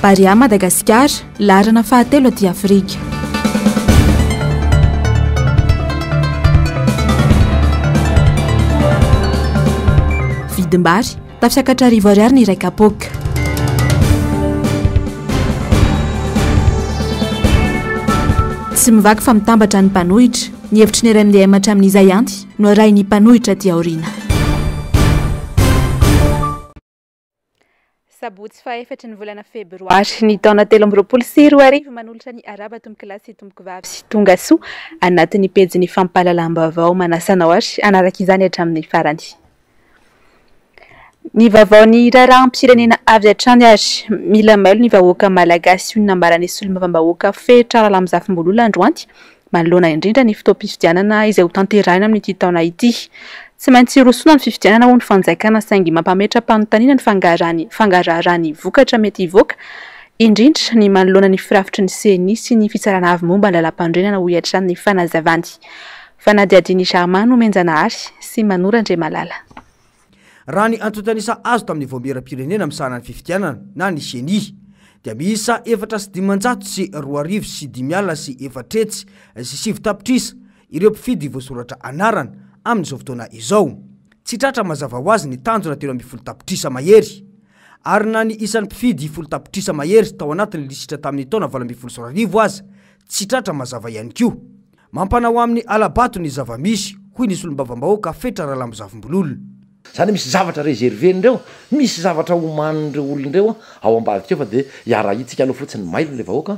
Barea Madagasikara, laharana fahatelo aty Afrika. Vidim-bary, tafiakatra 1000 ariary ny iray kapoaka. Tsy mivaky fa mitambatra ny mpanohitra. Ny hevitry ny RMDM hatramin'izay ihany no arahin'ny mpanohitra aty aoriana. Sabotsy fahaefatry ny volana febroary ny taona 2023, manolotra ny arahaba tompokolahy sy tompokovavy tonga soa anatin'ny pejin'ny fampahalalam-baovao, manasa anao ary hanaraka izany hatramin'ny farany. Ny vaovaon'ny raharaham-pirenena avy hatrany ary mila mailo ny vahoaka malagasy, hoy ny nambaran'ny solombavambahoaka Fetra Ralamizafimbolola androany manoloana indrindra ny fotoam-pifidianana izay hotanterahina amin'ity taona ity. Tsy maintsy hirosoana ny fifidianana hoy ny fanjakana saingy mampametra-panontaniana ny fangarahany fangaraharan'ny vokatra mety hivoaka, indrindra ny manoloana ny firafitry ny Ceni sy ny Fitsarana Avo momba ny Lalàmpanorenana hoy hatrany ny fanazavany. Fanadihadian'i Germain Nomenjanahary sy Manoro Andriamalala. Raha ny antontan'isa azo tamin'ny Vaomieram-pirenena misahana ny fifidianana na ny Ceni dia miisa 405 tapitrisa ireo mpifidy voasoratra anarana amin'izao fotoana izao. Tsy tratra mazava ho azy ny tanjona 13 tapitrisa mahery. Ary na ny isan'ny mpifidy 10 tapitrisa mahery tao anatin'ny lisitra tamin'ny taona 2018 aza tsy tratra mazava ihany koa. Mampanao amin'ny hala-bato ny zava-misy, hoy ny solombavambahoaka Fetra Ralambozafimbololona. Izany hoe misy zavatra reserver-n'ireo, misy zavatra omanin'ireo olona ireo ao ambadika ao fa dia iarahintsika aloha fotsiny mailo ilay vahoaka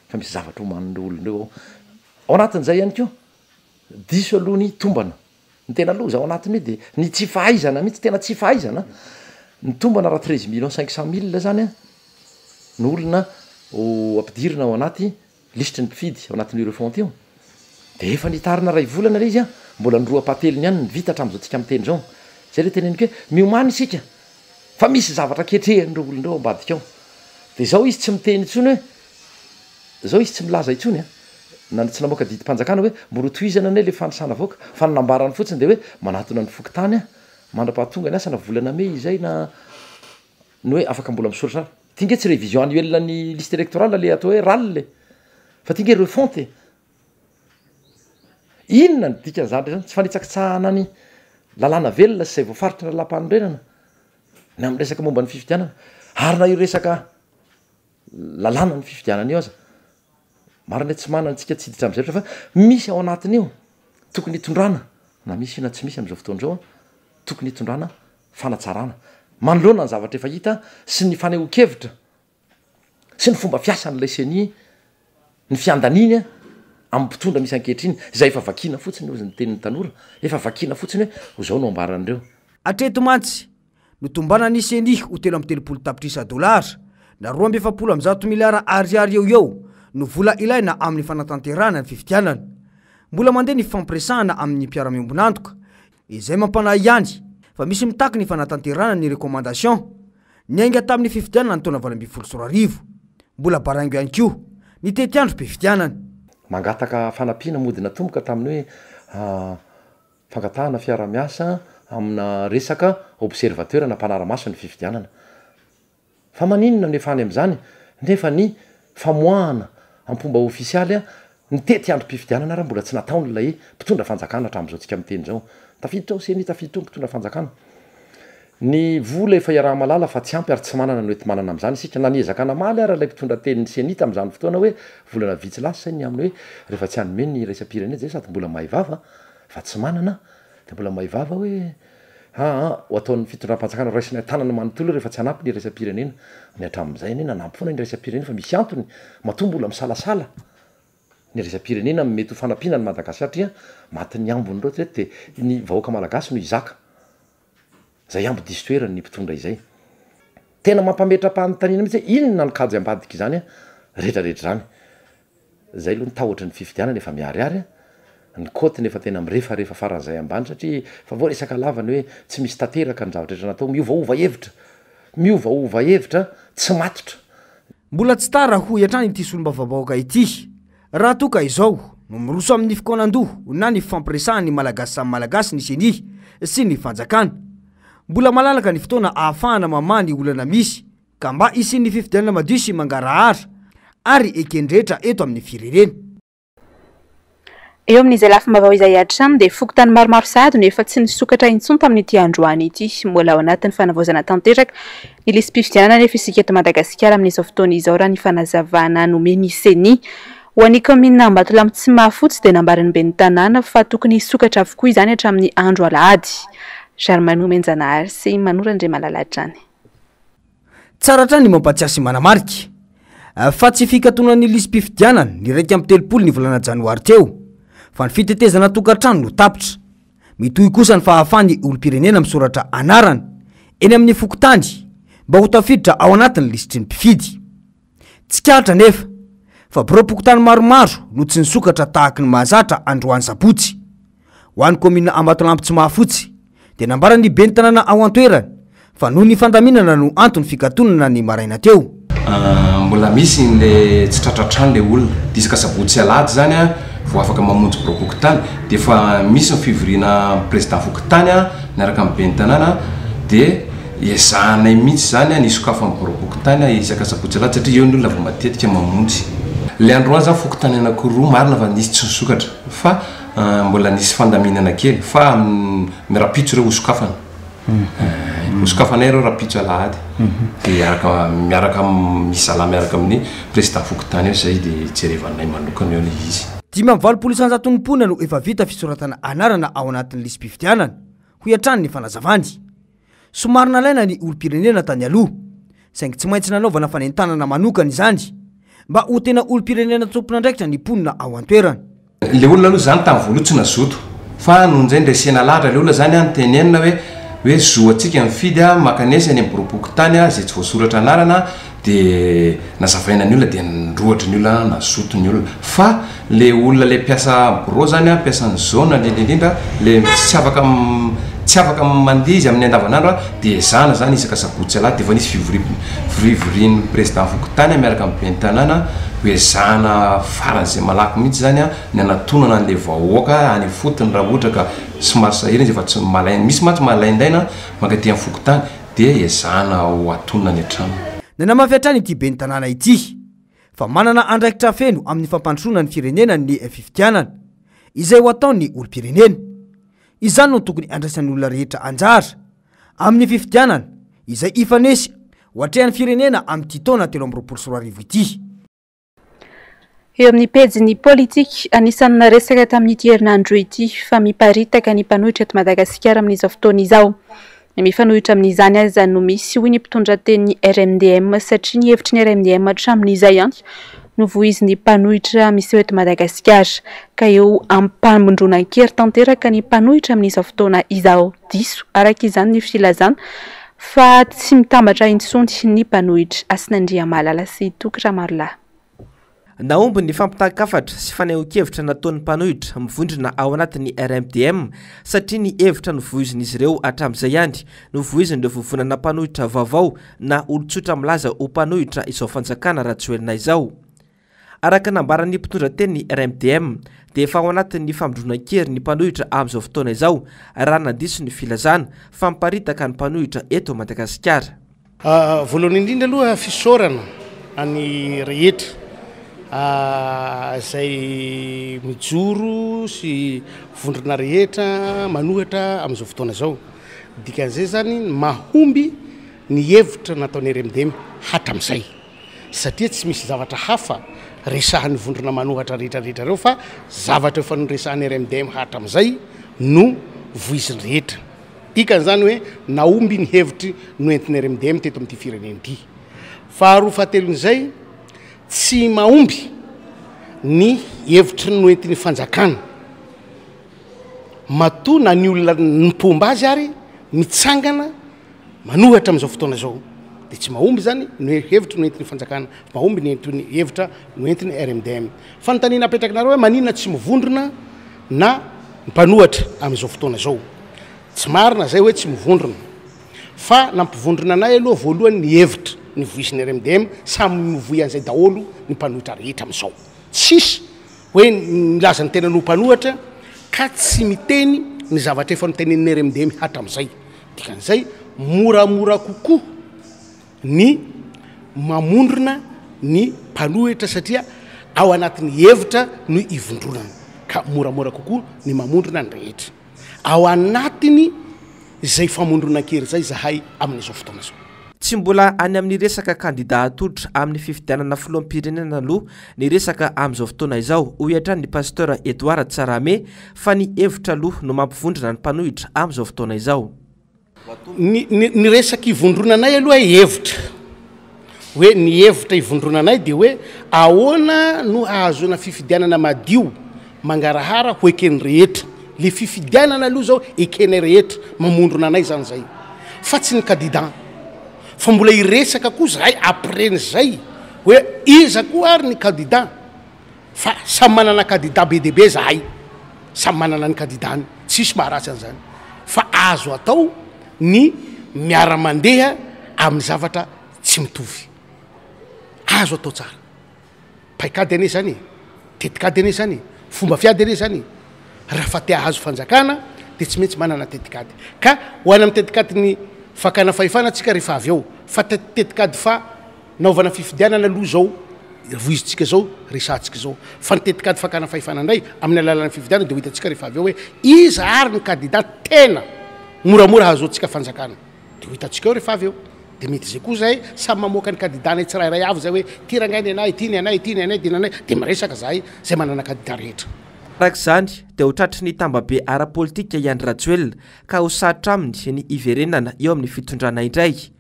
fa misy zavatra omanin'ireo olona ireo ao. Ao anatin'izay ihany koa, diso aloha ny tombana. Ny tena loza ao anatin'io dia ny tsy fahaizana mihitsy, tena tsy fahaizana. Ny tombana raha treize millions cinq cent mille izany no olona ho ampidirina ao anaty lisitry ny mpifidy ao anatin'io refonte io dia efa nitarina iray volana ilay izy an, mbola ny roa ampahatelony ihany no vita hatramin'izao tsika miteny izao. Izay ilay teneniko hoe miomàna isika fa misy zavatra ketrehan'ireo olona ireo ao ambadika ao. Dia izao izy tsy miteny intsony hoe, izao izy tsy milaza intsony an, na tsy namoaka didim-panjakana hoe mbola hotohizana anie ilay fanisana avoaka fa ny nambarany fotsiny dia hoe manatona ny fokontany aho mandra-pahatonga ny asa na volana mey izay na ny hoe afaka mbola misoratra any. Ty nge tsy révision annuelle ny liste électorale le atao hoe RAL e! Fa ty nge refonte e! Inona ny dikan'izany rehetra zany? Tsy fanitsakitsahana ny lalàna velona sy izay voafaritry ny lalàmpanorenana ny amin'ny resaka momba ny fifidianana. Ary na io resaka lalàna ny fifidianana io aza, marina hoe tsy manana antsika tsy hiditra am'zay loatra fa misy ao anatin'io tokony hitondrana na misy io na tsy misy am'zao fotoana izao an, tokony hitondrana fanatsarana manoloana ny zavatra efa hita sy ny fanehoan-kevitra sy ny fomba fiasan'ilay ceni, ny fiandaniany amin'ny mpitondra misy ankehitriny, izay efa vakiana fotsiny hozy ny tenin'ny tanora, efa vakiana fotsiny hoe ho izao no ambaran'ireo. Hatreto mantsy, notombanan'ny ceni ho 33 tapitrisa dolara na 142 miliara ariary eo ho eo no vola ilaina amin'ny fanatanterahana ny fifidianana. Mbola mandeha ny fifampiresahana amin'ny mpiara-miombon'antoka Izay mampanahy ihany fa misy mitaky ny fanatanterahana ny recommandation niainga tamin'ny fifidianana ny taona 2018. Mbola baraingo ihany koa ny tetiandrom-pifidianana. Mangataka fanampiana mody natomboka tamin'ny hoe fangatahana fiara-miasa amina resaka observateur na mpanara-maso ny fifidianana. Fa maninona no efa any amin'izany nefa ny famoahana am-pomba ofisialy ny tetiandrom-pifidianana ary mbola tsy nataon'ilay mpitondra fanjakana hatramin'izao tsika miteny izao. Tafiditra ao ceni, tafiditra ao ny mpitondra fanjakana. Ny vola efa iaraha-mahalala fa tsy ampy ary tsy manana ny hoenti-manana amin'izany isika. Na niezaka namaly ara ilay mpitondra tenin'ny ceni tamin'izany fotoana hoe volana vitsy lasa izay ny amin'ny hoe rehefa tsy hanome ny iraisam-pirenena izay sady mbola mahay vava fa tsy manana dia mbola mahay vava hoe Aa ho ataon'ny fitondram-panjakana ho raisina an-tanana manontolo rehefa tsy hanampy ny iraisam-pirenena. Ny hatramin'izay anie nanampy foana ny iraisam-pirenena fa misy antony matoa mbola misalasala ny iraisam-pirenena amin'ny mety ho fanampiana an'i Madagasikara satria matin'ny ambiny ireo reto dia ny vahoaka malagasy no hizaka izay ambo diso toerana ny mpitondra izay. Tena mampametra-panontaniana mihitsy hoe inona no kajy ambadik'izany retraretra izany. Zay aloha ny tahotry ny fifidianana efa miharihary a, ny quote-ny efa tena mirefarefa faran'izay ambany satria efa voaresaka lava ny hoe tsy misy tanteraka ny zavatra rehetra natao, miovaova hevitra, miovaova hevitra, tsy matotra. Mbola tsy tara hoy hatrany ity solombavambahoaka ity raha toa ka izao no miroso amin'ny fikaonandoha na ny fifampiresahan'ny Malagasy samy Malagasy ny Ceni sy ny fanjakana. Mbola malalaka ny fotoana ahafahana mamaha ny olana misy. ka mba hisian'ny fifidianana madio sy mangarahara ary eken'ny rehetra eto amin'ny firenena. Eo amin'izay lafim-baovao izay hatrany dia fokontany maromaro sahady no efa tsy nisokatra intsony tamin'ity androany ity. Mbola ao anatin'ny fanavaozana tanteraka ny lisi-pifidianana anefa isika eto Madagasikara amin'izao fotoana izao raha ny fanazavana nomen'ny Ceni. Ho an'ny kaominina Ambatolampy Tsimahafotsy dia nambaran'ny ben'ny tanàna fa tokony hisokatra avokoa izany hatramin'ny andro alahady. Germain Nomenjanahary sy Manoro Andriamalala hatrany. Tsara hatrany ny mampatsiahy sy manamarika fa tsy fikatonan'ny lisi-pifidianana ny 31 ny volana janoary teo fa ny fitetezana tokantrano no tapitra. Mitohy kosa ny fahafahan'ny olom-pirenena misoratra anarana eny amin'ny fokontany mba ho tafiditra ao anatin'ny lisitry ny mpifidy. Tsikaritra anefa fa biraom-pokontany maromaro no tsy nisokatra tahaky ny mahazatra androany sabotsy. Ho an'ny kaominina Ambatolampy Tsimahafotsy dia nambaran'ny ben'ny tanàna ao an-toerana fa noho ny fandaminana no anton'ny fikatonana ny maraina teo. Mbola misy le tsy tratra hatrany le olona, dia isaka sabotsy sy alahady zany vao afaka mamonjy biraom-pokontany, dia efa misy ny fivoriana président fokontany miaraka amin'ny ben'ny tanàna dia Ezahanay mihitsy izany ny hisokafan'ny biraom-pokontany isaka sabotsy alahady satria eo ny olona vao matetika mamonjy. Ilay androany izany fokontany anankiroa marina fa nisy tsy nisokatra fa mbola nisy fandaminana kely fa amin'ny rahampitso ireo hosokafana. Hosokafanay ireo rahampitso alahady dia araka miaraka misy zalahy miaraka amin'ny président fokontany eo izay dia jerevanay manokana eo ilay izy. 85% mponina no efa vita fisoratana anarana ao anatin'ny lisi-pifidianana, hoy hatrany ny fanazavany. Somary nalaina ny olom-pirenena tany aloha, saingy tsy maintsy nanaovana fanentanana manokana izany mba ho tena olom-pirenena tompon'andraikitra ny mponina ao an-toerana. Le olona aloha zany tamin'ny voaloha tsy nazoto fa nony zay ndresena lahatra le olona zany an tenenina hoe hoe zo antsika mifidy an makanesa eny amin'ny biraom-pokontany an zay tsy voasoratra anarana de nazavaina ny olona de nirohotra ny olona nazoto ny olona fa Le olona le mpiasa bureau zany an, mpiasan'ny zone indrindra indrindra, le tsy afaka tsy afaka mandeha izy amin'ny andavanandro an, dia ezahana zany isaka sabotsy sy alahady, efa nisy fivoriam fivorian'ny président fokontany miaraka amin'ny ben'ny tanàna, ho ezahana faran'izay malaky mihitsy zany an, ny hanatonana an'le vahoaka any ifotony raha ohatra ka somary sahirana izy efa tsy malain misy mantsy malaindaina mankaty amin'ny fokontany dia ezahana ho atonina any an-trano. Nanamafy hatrany ity ben'ny tanàna ity fa manana andraikitra feno amin'ny fampandrosoana ny firenena ny fifidianana, izay ho ataon'ny olom-pirenena. Izany no tokony handraisan'ny olona rehetra anjara amin'ny fifidianana izay hifanesy ho atrehan'ny firenena amin'ity taona 2023 ity. Eo amin'ny pejin'ny politika, anisan'ny naresaka tamin'ity herinandro ity fa miparitaka ny mpanohitra eto Madagasikara amin'izao fotoana izao. Ny mifanohitra amin'izany aza no misy, hoy ny mpitondra tenin'ny RMDM, satria ny hevitry ny RMDM hatramin'izay ihany no voizin'ny mpanohitra miseho eto Madagasikara, ka eo am-pamondronan-kery tanteraka ny mpanohitra amin'izao fotoana izao. Diso, araka izany, ny filazana fa tsy mitambatra intsony ny mpanohitra. Hasina Andriamalala sy Toky Ramarolahy. Nahomby ny fampitan-kafatra sy fanehoan-kevitra nataon'ny mpanohitra mivondrona ao anatin'ny RMDM satria ny hevitra novoizin'izy ireo hatramin'izay ihany no voizin'ireo vovonana mpanohitra vaovao na olon-tsotra milaza ho mpanohitra izao fanjakana Rajoelina izao. Araka ny nambaran'ny mpitondra tenin'ny RMDM dia efa ao anatin'ny famondronan-kery ny mpanohitra amin'izao fotoana izao raha nandiso ny filazana fa miparitaka ny mpanohitra eto Madagasikara. Voalohany indrindra aloha fisaorana an'ny rehetra izay mijoro sy vondrona rehetra manohitra amin'izao fotoana izao. Dikan'izay zany mahomby ny hevitra nataon'ny RMDM hatramin'izay satria tsy misy zavatra hafa resahan'ny vondrona manohatra rehetra rehetra ireo fa zavatra efa noresahan'ny RMDM hatramin'izay no voizin'ny rehetra. Dikan'izany hoe nahomby ny hevitry noentin'ny RMDM teto amin'ity firenena ity. Faharoa fahatelon'izay, tsy mahomby ny hevitry noentin'ny fanjakana. Matoa na ny olona mpomba azy ary mitsangana manohatra amin'izao fotoana izao dia tsy mahomby izany ny hevitry noentin'ny fanjakana, mahomby ny entin'ny hevitra noentin'ny RMDM. Fanontaniana apetrakinareo hoe maninona tsy mivondrona na mpanohatra amin'izao fotoana izao. Tsy marina izay hoe tsy mivondrona. Fa nampivondrona anay aloha voalohany ny hevitra nivoisin'ny RMDM, samy mivoy an'izay daholo ny mpanohitra rehetra amin'izao. Tsisy hoe milaza ny tenany ho mpanohatra ka tsy miteny ny zavatra efa notenenin'ny RMDM hatramin'izay. Dikan'izay, moramora kokoa ny. mamondrona ny mpanohitra satria ao anatin'ny hevitra no ivondronana ka moramora kokoa ny mamondrona ny rehetra. Ao anatiny izay famondronan-kery izay izahay amin'izao fotoana izao. Tsy mbola any amin'ny resaka kandida atolotra amin'ny fifidianana filoham-pirenena aloha ny resaka amin'izao fotoana izao, hoy hatrany ny Pasteur Edouard Tsarahame, fa ny hevitra aloha no mampivondrona ny mpanohitra amin'izao fotoana izao. Ny, ny, ny resaka ivondronanay aloha hevitra. Hoe ny hevitra ivondronanay dia hoe ahoana no hahazoana fifidianana madio, mangarahara ho eken'ny rehetra. Le fifidianana aloha zao ekenay rehetra, mamondrona anay zany zay. Fa tsy ny kandida. Fa mbola hiresaka koa zahay après n'izay hoe iza koa ary ny kandida. Fa samy manana kandida be dia be zahay. Samy manana ny kandidany. Tsisy maharatsy an'izany. Fa azo atao ny miara-mandeha amin'ny zavatra tsy mitovy. Azo atao tsara. Paikady anie izany e! Tetikady anie izany e! Fomba fiady anie izany e! Raha fa te hahazo fanjakana dia tsy maintsy manana tetikady. Ka ho any amin'ny tetikadin'ny fakana fahefana tsika rehefa avy eo. Fa tetikady fa naovana fifidianana aloha izao voizintsika izao, resahantsika izao. Fa ny tetikady fakana fahefana indray amin'ny alalan'ny fifidianana dia ho hitantsika rehefa avy eo hoe iza ary ny kandida tena moramora hahazoantsika fanjakana. Dia ho hitantsika eo rehefa avy eo. Dia mety izay koa izahay samy mamoaka ny kandidanay tsirairay avy izay hoe ity rangahy ny anay, ity ny anay, ity ny anay, ity ny anay. Dia miresaka izahay izay manana kandida rehetra. Araka izany dia ho tratry ny tambabe ara-politika i Andry Rajoelina ka ho sarotra aminy ny hiverenana eo amin'ny fitondrana indray.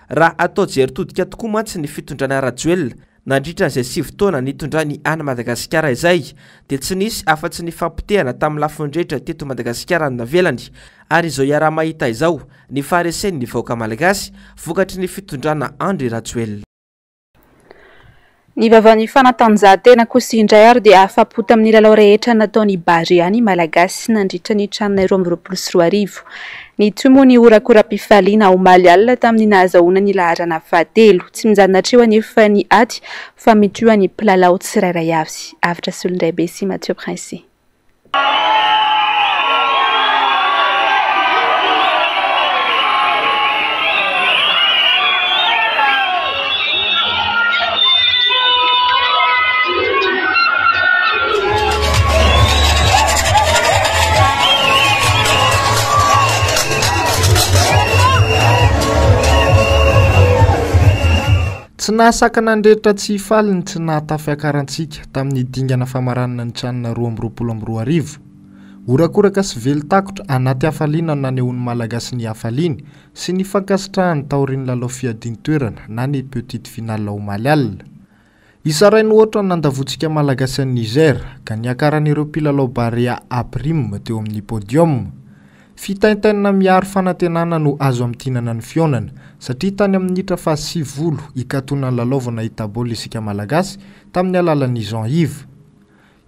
Raha atao jery todika tokoa mantsy ny fitondrana Rajoelina nandritra izay 9 taona nitondrany an'i Madagasikara izay dia tsy nisy afa-tsy ny fampotehana tamin'ny lafiny rehetra teto Madagasikara no navelany ary izao iaraha-mahita izao ny faharesen'ny vahoaka malagasy vokatry ny fitondrana Andry Rajoelina. Ny vaovaon'ny fanatanjahantena kosa indray ary dia afa-po tamin'ny lalao rehetra nataon'ny Barea ny Malagasy nandritra ny Can 2022. Nitohy moa ny horakoram-pifaliana omaly alina tamin'ny nahazahoana ny laharana fahatelo. Tsy mijanona hatreo anefa ny ady fa mitohy ny mpilalao tsirairay avy. Avotra Solondraibe sy Mathieu Prince. Tsy nahasakana ny rehetra tsy hifaly ny tsy nahatafiakarantsika tamin'ny dingana famaranana ny Can 2022. Horakoraka sy velon-takotra anaty hafaliana no nanehoan'ny Malagasy ny hafaliany sy ny fankasitrahany taorian'ny lalao fiadian-toerana na ny petite finale omaly alina. Isa iray no ohatra ny nandavoantsika Malagasy an'i Niger ka niakaran'ireo mpilalao Barea A Prime teo amin'ny podium. Fitaintainana miharo fanantenana no azo amintinana ny fihaonana, satria tany amin'ny minitra faha-90 hikatona ny lalao vao nahita baolina isika Malagasy tamin'ny alalan'i Jean Yves.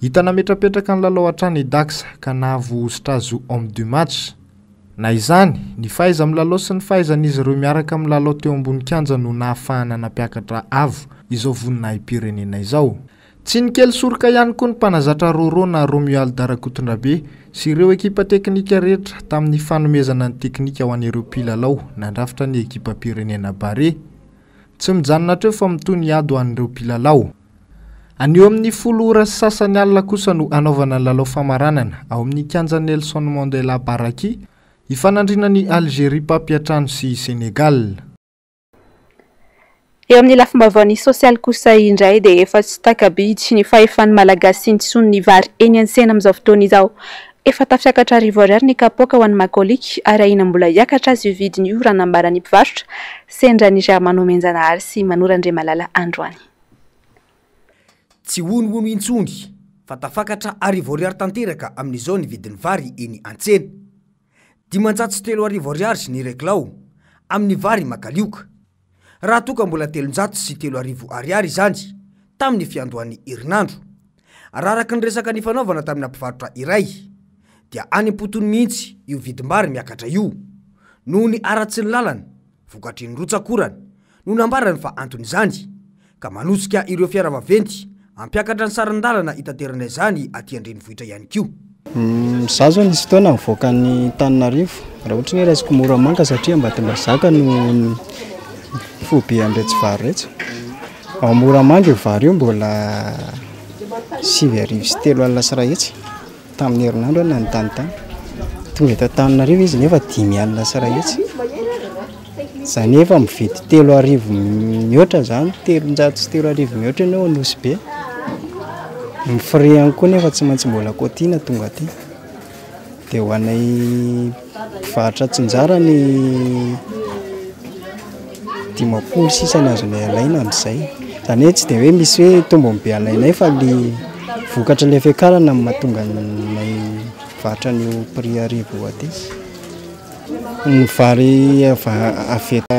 Hita nametrapetraka ny lalao hatrany i Dax ka nahavoahosotra azy ho homme du match. Na izany, ny fahaiza-milalao sy ny fahaizan'izy ireo miaraka milalao teo ambony kianja no nahafahana nampiakatra avo izao voninahi-pirenena izao. Tsy nikely soroka ihany koa ny mpanazatra Rôrô na Romuald Rakotondrabe sy ireo ekipa teknika rehetra tamin'ny fanomezana ny teknika ho an'ireo mpilalao nandrafitra ny ekipam-pirenena Barea. Tsy mijanona hatreo fa mitohy ny ady ho an'ireo mpilalao. Anio amin'ny 10:30 alina kosa no hanaovana ny lalao famaranana ao amin'ny kianjan'i Nelson Mandela Baraki, hifanandrinan'i Algerie mpampiantrano sy i Sénégal. Eo amin'ny lafim-baovaon'ny sosialy kosa indray dia efa tsy taka-bidy ny fahefan'ny Malagasy intsony ny vary eny an-tsena amin'izao fotoana izao. Efa tafiakatra 1000 ariary ny kapoaka ho an'ny Makoliky ary ahiana mbola hiakatra azy io vidiny io raha nambaran'ny mpivarotra sendra an'i Germain Nomenjanahary sy Manoro Andriamalala androany. Tsy honohono intsony fa tafakatra 1000 ariary tanteraka amin'izao ny vidin'ny vary eny an-tsena. 503 ariary ny iray kilao amin'ny vary makalioka, raha toa ka mbola 303 ariary izany tamin'ny fiandohan'ny herinandro. Raha araka ny resaka nifanaovana tamina mpivarotra iray dia any am-potony mihitsy io vidim-bary miakatra io noho ny haratsin'ny lalana vokatry ny rotsak'orana no nambarany fa anton'izany ka manosika ireo fiara vaventy hampiakatra ny saran-dalana hitaterana izany aty an-drenivohitra ihany koa. Izaho izao nisy fotoana nivoaka an'i Antananarivo, raha ohatra ny hoe raisiko Moramanga satria Ambatondrazaka no foibe an'iretsy vary iretsy. Ao Moramanga io vary io mbola 139 500 tamin'ny herinandro aho nanontany tany. Tonga eto Antananarivo izy nefa 105 500. Izany hoe efa mividy 3000 mihoatra izany, 33 300 mihoatra ianao Nosy Be. Ny frais ihany koa nefa tsy maintsy mbola kaotiana tonga aty. Dia ho anay mpivarotra tsinjara ny 50 sisa ny azonay alaina amin'izay. Izany hoe tsy dia hoe misy hoe tombony be alainay fa le vokatry ilay fiakarana no mahatonga anay mivarotra an'io prix 1000 io aty. Ny vary avy eto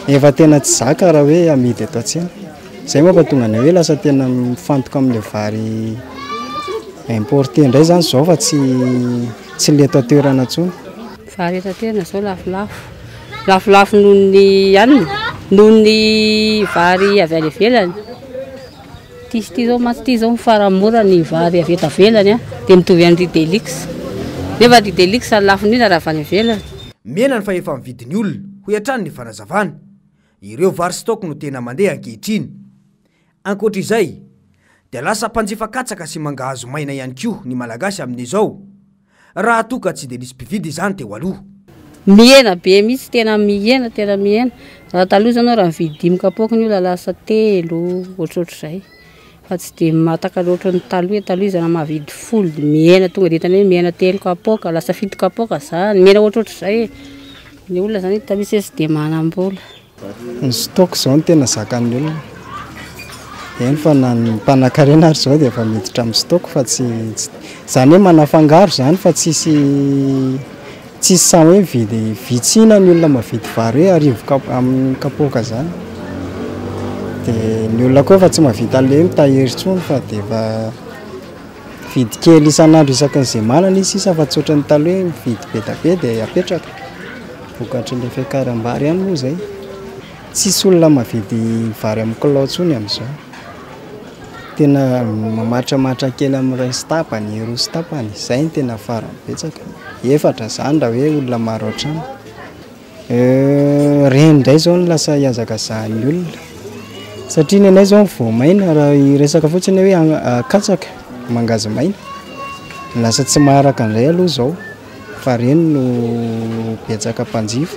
efa tena tsy zaka raha hoe amidy eto an-tsena. Izay mampatonga anay hoe lasa tena mifantoka amin'ilay vary importé indray izany izao fa tsy tsy ilay eto an-toerana intsony. Vary eto an-toerana izao lafolafo, lafolafo noho ny anona, noho ny vary avy any ivelany. Ity sy ity izao mantsy, ity izao farany mora ny vary avy eto ivelany dia mitovy amin'ny riz de luxe, nefa riz de luxe lafo indrindra raha avy any ivelany. Mihena ny fahefa-mividin'ny olona, hoy hatrany ny fanazavana. Ireo vary stock no tena mandeha ankehitriny. Ankoatra izay, dia lasa mpanjifa katsaka sy mangahazo maina ihany koa ny Malagasy amin'izao, raha toa ka tsy dia nisy mpividy izany teo aloha. Mihena be mihitsy, tena mihena, tena mihena. Raha taloha izao ianao raha mividy dimy kapoaka ny olona lasa telo, ohatrohatr'izay. Fa tsy dia mahataka loatra ny taloha hoe taloha izy raha mahavidy 10 dia mihena tonga dia hitanao hoe mihena telo kapoaka, lasa fito kapoaka izany, mihena ohatrohatr'izay e. Ny olona izany hita mihitsy hoe tsy dia manam-bola. Ny stock izao no tena zakan'ny olona. Eny fa na ny mpanankarena ary izao dia efa miditra amin'ny stock fa tsy, izany hoe manafangaro izany fa tsisy, tsisy samy hoe mividy, vitsiana ny olona mahavidy vary hoe 1000 kap- amin'ny kapoaka izany. Dia ny olona koa efa tsy mahavita an'ilay hoe mitahiry intsony fa dia efa mividy kely isan'andro isaky ny izay manana izy sisa fa tsy ohatran'ny taloha hoe mividy be dia be dia apetraka. Vokatry ilay fiakaram-bary ihany moa izay. Tsisy olona mahavidy vary amin'ny kilao intsony amin'izao. Tena mamatramatra kely amin'ny iray sy tapany, roa sy tapany, izay no tena farany betsaka. Efatra izany raha hoe olona maro an-trano. Ireny indray izao no lasa ihazakazahan'ny olona. Satria ny anay izao ny voamaina raha hiresaka fotsiny hoe katsaka, mangahazo maina, lasa tsy maharaka indray aloha izao. Fa ireny no betsaka mpanjifa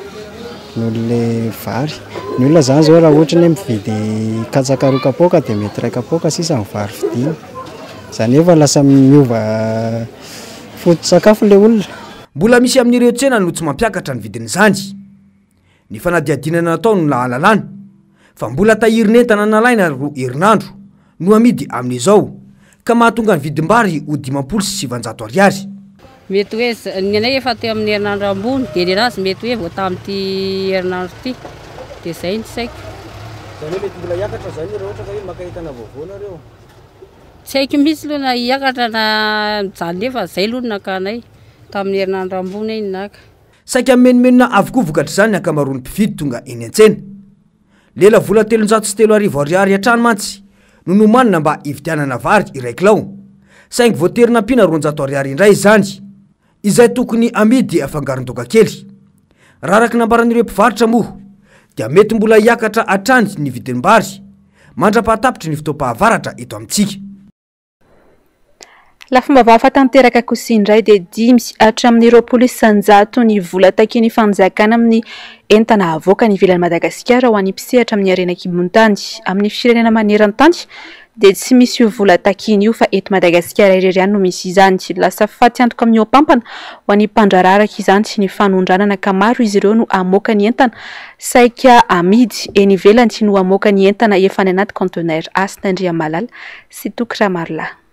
noho ilay vary. Ny olona izany izao raha ohatra ny hoe mividy katsaka roa kapoaka dia mety iray kapoaka sisa ny vary vidiana. Izany hoe efa lasa miova foto-tsakafo ilay olona. Mbola misy amin'ireo tsena no tsy mampiakatra ny vidin'izany. Ny fanadihadiana natao no nahalalana fa mbola tahirin'entana nalaina roa herinandro no amidy amin'izao ka mahatonga ny vidim-bary ho 950 ariary. Mety hoe ny anay efa teo amin'ny herinandro ambony dia ny anazy mety hoe vao tamin'ity herinandro ity dia izay no tsy haiko. Izany hoe mety mbola hiakatra izany raha ohatra ka hoe maka entana vaovao nareo? Tsy haiko mihitsy aloha na hiakatra na mijanona eo fa izay aloha no nakanay tamin'ny herinandro ambony aho no naka. Saika mimenomenona avokoa vokatr'izany ny ankamaroan'ny mpividy tonga eny an-tsena. Lela vola 33 000 ariary hatrany mantsy no nomanina mba hividianana vary iray kilao. Saingy voatery nampiana 200 ariary indray izany, izay tokony hamidy fangaron-toaka kely. Raha araka ny nambaran'ireo mpivarotra moa dia mety mbola hiakatra hatrany ny vidim-bary mandra-pahatapitry ny fotoam-pahavaratra eto amintsika. Lafim-baovao hafa tanteraka kosa indray dia 5 hatramin'ny 20% ny vola takian'ny fanjakana amin'ny entana avoakany ivelan'i Madagasikara ho an'ny mpisehatra amin'ny harena an-kibon-tany. Amin'ny firenena maneran-tany dia tsy misy io vola takiana io fa eto Madagasikara irery ihany no misy izany. Lasa faty antoka mihoa-pampana ho an'ny mpandraharaha araka izany ny fanondranana ka maro izy ireo no hamoaka ny entana saika amidy eny ivelany no hamoaka ny entana efa any anaty conteneur. Hasina Andriamalala sy Toky Ramarolahy.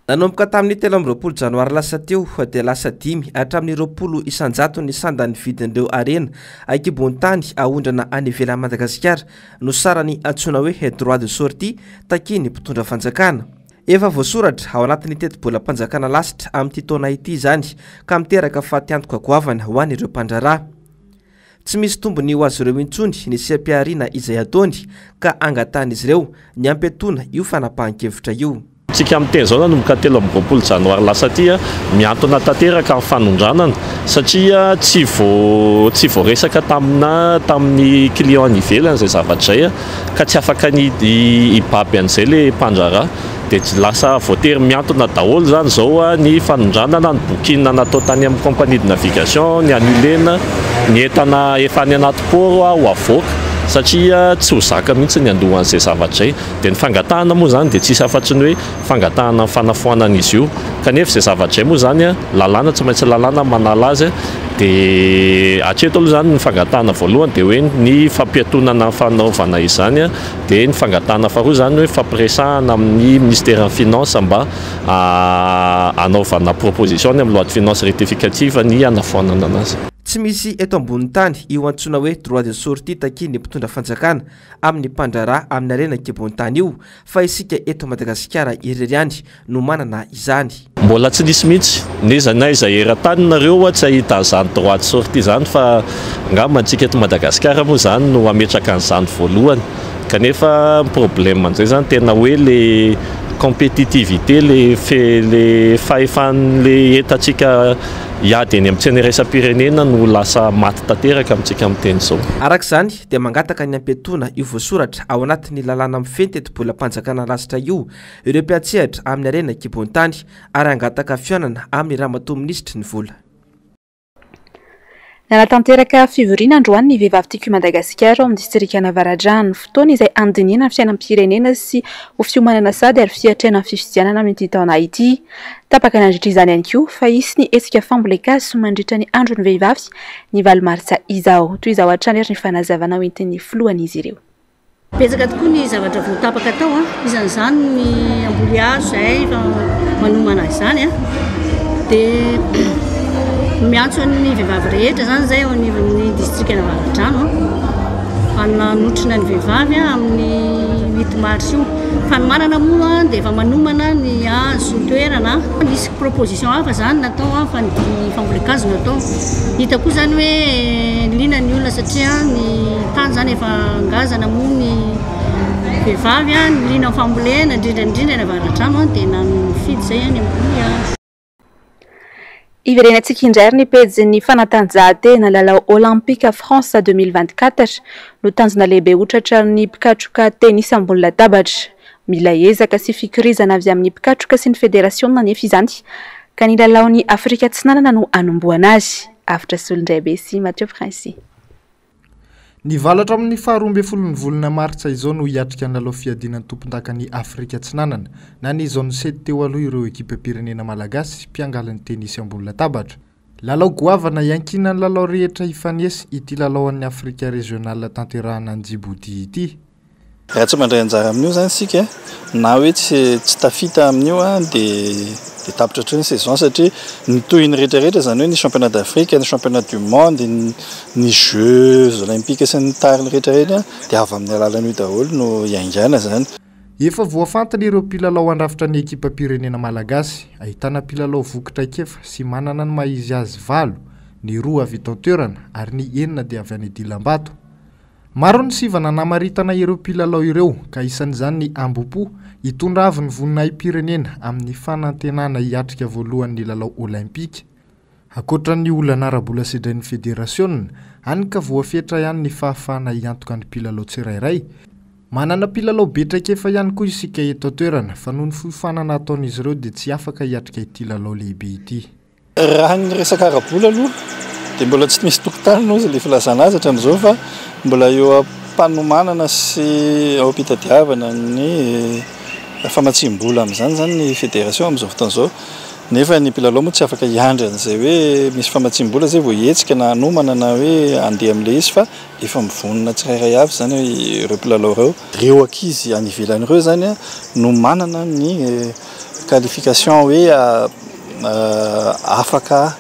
Nanomboka tamin'ny 23 janoary lasa teo dia lasa 5 hatramin'ny 20% ny sandan'ny vidin'ireo harena ankibon'ny tany aondrana any ivelan'i Madagasikara no sarany antsoina hoe droit de sortie takian'ny mpitondra fanjakana. Efa voasoratra ao anatin'ny tetibolam-panjakana lasitra amin'ity taona ity izany ka miteraka fatiantoka goavana ho an'ireo mpandraharaha. Tsy misy tombony ho azy ireo intsony ny seha-pihariana izay ataony ka angatahan'izy ireo ny hampiatoana io fanapahan-kevitra io. Amintsika miteny izao nanomboka 23 janoary lasa aty, mihantona tanteraka ny fanondranana satria tsy vo tsy voaresaka tamina tamin'ny client any ivelany izay zavatra izay ka tsy afaka ny hibaby an'izay le mpandraharaha. Dia tsy lasa voatery mihantona daholo izany izao ny fanondranana, ny booking natao tany amin'ny compagnie de navigation, ny annulena, ny entana efa any anaty port ho avoaka satria tsy ho zaka mihitsy ny handoa an'izay zavatra izay. Dia ny fangatahana moa izany dia tsisy afa-tsy ny hoe fangatahana ny fanafoanana izy io. Kanefa izay zavatra izay moa izany, lalàna tsy maintsy lalàna manala azy. Dia hatreto aloha izany ny fangatahana voalohany dia hoe ny fampiatonana ny fanaovana izany. Dia ny fangatahana faharoa izany hoe fampiresahana amin'ny minisiteran'ny finance mba hanaovana proposition ny amin'ny loi de finance rectificative ny hanafoanana anazy. Tsy misy eto ambonin'ny tany io antsoina hoe droit de sortie takian'ny mpitondra fanjakana amin'ny mpandraharaha amin'ny harena an-kibon'ny tany io fa isika eto Madagasikara irery ihany no manana izany. Mbola tsy nisy mihitsy, n'iza n'aiza eran-tany nareo tsy hahita an'izany droit de sortie izany fa angamba antsika eto Madagasikara moa izany no hametraka an'izany voalohany kanefa ny problème amin'izay izany tena hoe le compétitivité le fe le fahefan'le entantsika hiady eny amin'ny tsena iraisam-pirenena no lasa maty tanteraka amintsika miteny izao. Araka izany dia mangataka ny hampiatoana io voasoratra ao anatin'ny lalàna mifehy ny tetibolam-panjakana lasitra io ireo mpiantsehatra amin'ny harena an-kibon-tany ary hangataka fihaonana amin'ny ramatoa minisitry ny vola. Nanatanteraka fivoriana androany ny Vehivavy Tiako i Madagasikara ao amin'ny distrikan'Avaradrano. Fotoana izay handinihana ny fiainam-pirenena sy ho fiomanana sady ary fiatrehana ny fifidianana amin'ity taona ity. Tapaka nandritra izany ihany koa fa hisy ny hetsika fambolen-kazo mandritra ny andron'ny vehivavy ny 8 martsa izao. Toy izao hatrany ary ny fanazavana hoentin'ny filohan'izy ireo. Betsaka tokoa ny zavatra voatapaka tao, isan'izany ny hamboly hazo izay efa manomana izany. Dia miantso ny vehivavy rehetra izany izay eo anivon'ny distrikan'Avaradrano hanotrona ny vehivavy amin'ny huit mars io. Fanomanana moa dia efa manomana ny hazo sy ny toerana. Nisy proposition hafa izany natao fa ny fambolen-kazo no atao. Hita koa izany hoe liana ny olona satria ny tany izany efa ngazana moa ny vehivavy ny liana amin'ny fambolena indrindra indrindra any Avaradrano dia nifidy izay any hamboly hazo. Hiverenantsika indray ary ny pejin'ny fanatanjahantena, lalao Olympika France 2024 no tanjona lehibe ho tratran'ny mpikatroka tennis ambony latabatra. Mila ezaka sy fikirizana avy amin'ny mpikatroka sy ny federasiona anefa izany ka ny lalaon'i Afrika Atsinanana no hanombohana azy. Avotra Solondraibe sy Mathieu Princy. Ny valo hatramin'ny faharoa ambin'ny folon'ny volana martsa izao no hiatrika ny lalao fiadiana ny tompondakan'i Afrika Atsinanana na ny zone sept teo aloha ireo ekipam-pirenena malagasy mpiangaly ny tenisy ambony latabatra. Lalao goavana iankinan'ny lalao rehetra hifanesy ity lalao an'ny Afrika Régional tanterahina any Djibouti ity. Raha tsy mandray anjara amin'io izany isika na hoe tsy tsy tafita amin'io dia dia tapitra hatreo ny saison satria ny tohiny rehetra rehetra izany hoe ny championnat d'Afrique, ny championnat du monde, ny jeux olympiques sy ny tariny rehetra rehetra dia avy amin'ny alalan'io daholo no hiaingàna izany. Efa voafantina ireo mpilalao handrafitra ny ekipam-pirenena malagasy. Ahitana mpilalao voky traikefa sy manana ny maha izy azy valo, ny roa avy eto an-toerana ary ny enina dia avy any Dilambato. Maro ny sivana namaritana ireo mpilalao ireo ka isan'izany ny hambom-po hitondra avo ny voninahi-pirenena amin'ny fanantenana hiatrika voalohany ny lalao Olaimpika. Ankoatra ny olana ara-bola sedrain'ny federasiona, hany ka voafetra ihany ny fahafahana hiantoka ny mpilalao tsirairay. Manana mpilalao be traikefa ihany koa isika eto an-toerana fa noho ny fiofanana ataon'izy ireo dia tsy afaka hiatrika ity lalao lehibe ity. Raha ny resaka ara-bola aloha dia mbola tsy misy tokontany aloha ilay filazana azy hatramin'izao fa mbola eo am-panomanana sy eo am-pitadiavana ny famatsiam-bola amin'izany izany ny fédération amin'izao fotoana izao. Nefa ny mpilalao moa tsy afaka hiandry an'izay hoe misy famatsiam-bola izay vao hihetsika na hanomana na hoe handeha amin'ilay izy fa efa mivonona tsirairay avy izany ireo mpilalao ireo. Ireo ankizy any ivelany ireo izany no manana ny qualification hoe afaka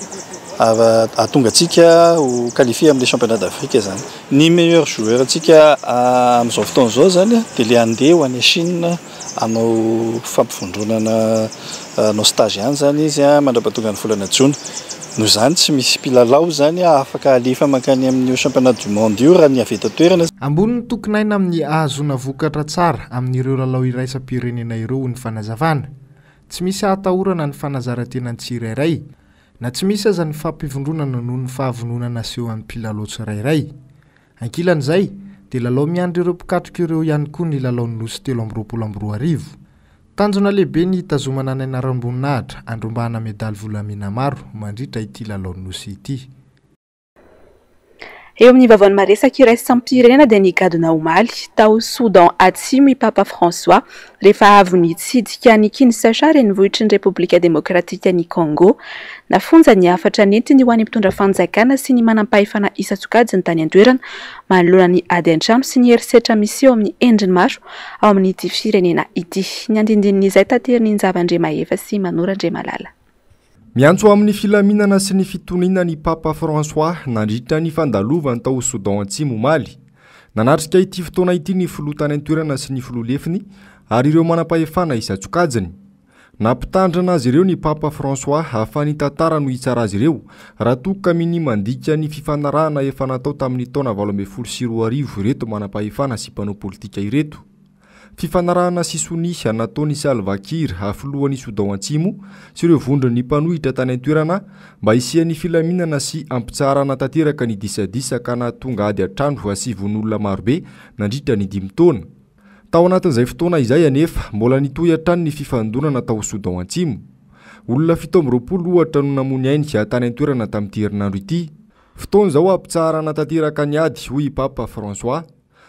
hahatonga antsika ho qualifié amin'ilay championnat d'Afrique izany. Ny meilleur joueur antsika amin'izao fotoana izao izany dia ilay handeha ho any Chine hanao fampivondronana hanao stage any izany izy mandra-pahatonga ny volana jona. Noho izany tsy misy mpilalao izany afaka alefa mankany amin'io championnat du monde io raha ny avy eto an-toerana. Ambony ny tokin'aina amin'ny ahazoana vokatra tsara amin'ireo lalao iraisam-pirenena ireo hoy ny fanazavana. Tsy misy ahatahorana ny fanazaran-tenan'ny tsirairay, na tsy misy aza ny fampivondronana noho ny fahavononana asehon'ny mpilalao tsirairay. Ankilan'izay, dia lalao miandry ireo mpikatroka ireo ihany koa ny lalaon'ny Nosy 2023. Tanjona lehibe ny hitazomana ny anaram-boninahitra handrombahana medaly volamena maro mandritra ity lalaon'ny Nosy ity. Eo amin'ny vaovaon'ny maresaka iraisam-pirenena dia nigadona omaly tao Soudan Atsimo i Papa François rehefa avy nitsidika an'i Kinshasa renivohitry ny Repoblika Demokratikan'i Congo. Nafonja ny hafatra nentiny ho an'ny mpitondra fanjakana sy ny manampahefana isan-tsokajiny tany an-toerana manoloana ny ady an-trano sy ny herisetra miseho amin'ny endriny maro ao amin'ity firenena ity. Ny andindinin'izay taterin'i Njava Andriamahefa sy Manoro Andriamalala. Miantso amin'ny filaminana sy ny fitoniana ny Papa François nandritra ny fandalovany tao Soudan Atsimo omaly. Nanatrika ity fotoana ity ny filoha tany an-toerana sy ny filoha lefiny ary ireo manam-pahefana isan-tsokajiny. Nampitandrina azy ireo ny Papa François fa ny tantara no hitsara azy ireo raha toa ka minia mandika ny fifanarahana efa natao tamin'ny taona 2018 ireto manam-pahefana sy mpanao politika ireto. Fifanarahana sy sonia nataon'i Salva Kiir, filohan'i Sodao Antsimo, sy ireo vondron'ny mpanohitra tany an-toerana mba hisian'ny filaminana sy hampitsaharana tanteraka ny disadisa ka nahatonga ady an-trano sy vono olona marobe nandritra ny dimy taona. Tao anatin'izay fotoana izay anefa, mbola nitohy hatrany ny fifandonana tao Sodao Antsimo. Olona 27 ohatra no namoy ny ainy tany an-toerana tamin'ity herinandro ity. Fotoana izao hampitsaharana tanteraka ny ady, hoy i Papa François.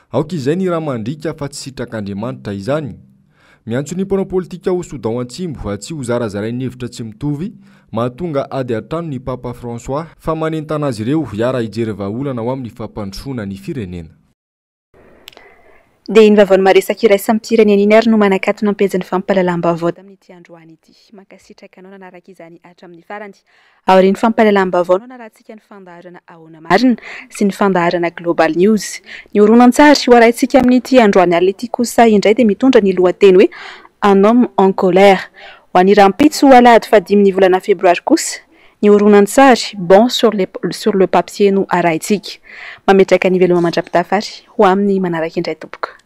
Aoka izay ny ra mandriaka fa tsy sitrak'Andriamanitra izany. Miantso ny mpanao politika ao Soudan Atsimo tsy ho zarazarain'ny hevitra tsy mitovy mahatonga ady an-trano ny Papa François fa manentana azy ireo hiara-hijery vahaolana ho amin'ny fampandrosoana ny firenena. Dia iny vaovao maresaka iraisam-pirenena iny ary no manakatona ny pejin'ny fampahalalam-baovao tamin'ity androany ity. Mankasitraka anao nanaraka izany hatramin'ny farany. Aorian'ny fampahalalam-baovao no hanarahantsika ny fandaharana Ahoana Marina sy ny fandaharana Global News. Ny horonantsary ho arahintsika amin'ity androany alina ity kosa indray dia mitondra ny lohateny hoe Un homme en colère. Ho an'ny rahampitso alahady fahadimin'ny volana febroary kosa, ny horonantsary Bon sur le sur le papier no arahintsika. Mametraka ny veloma mandra-pitafary ho amin'ny manaraka indray tompoko.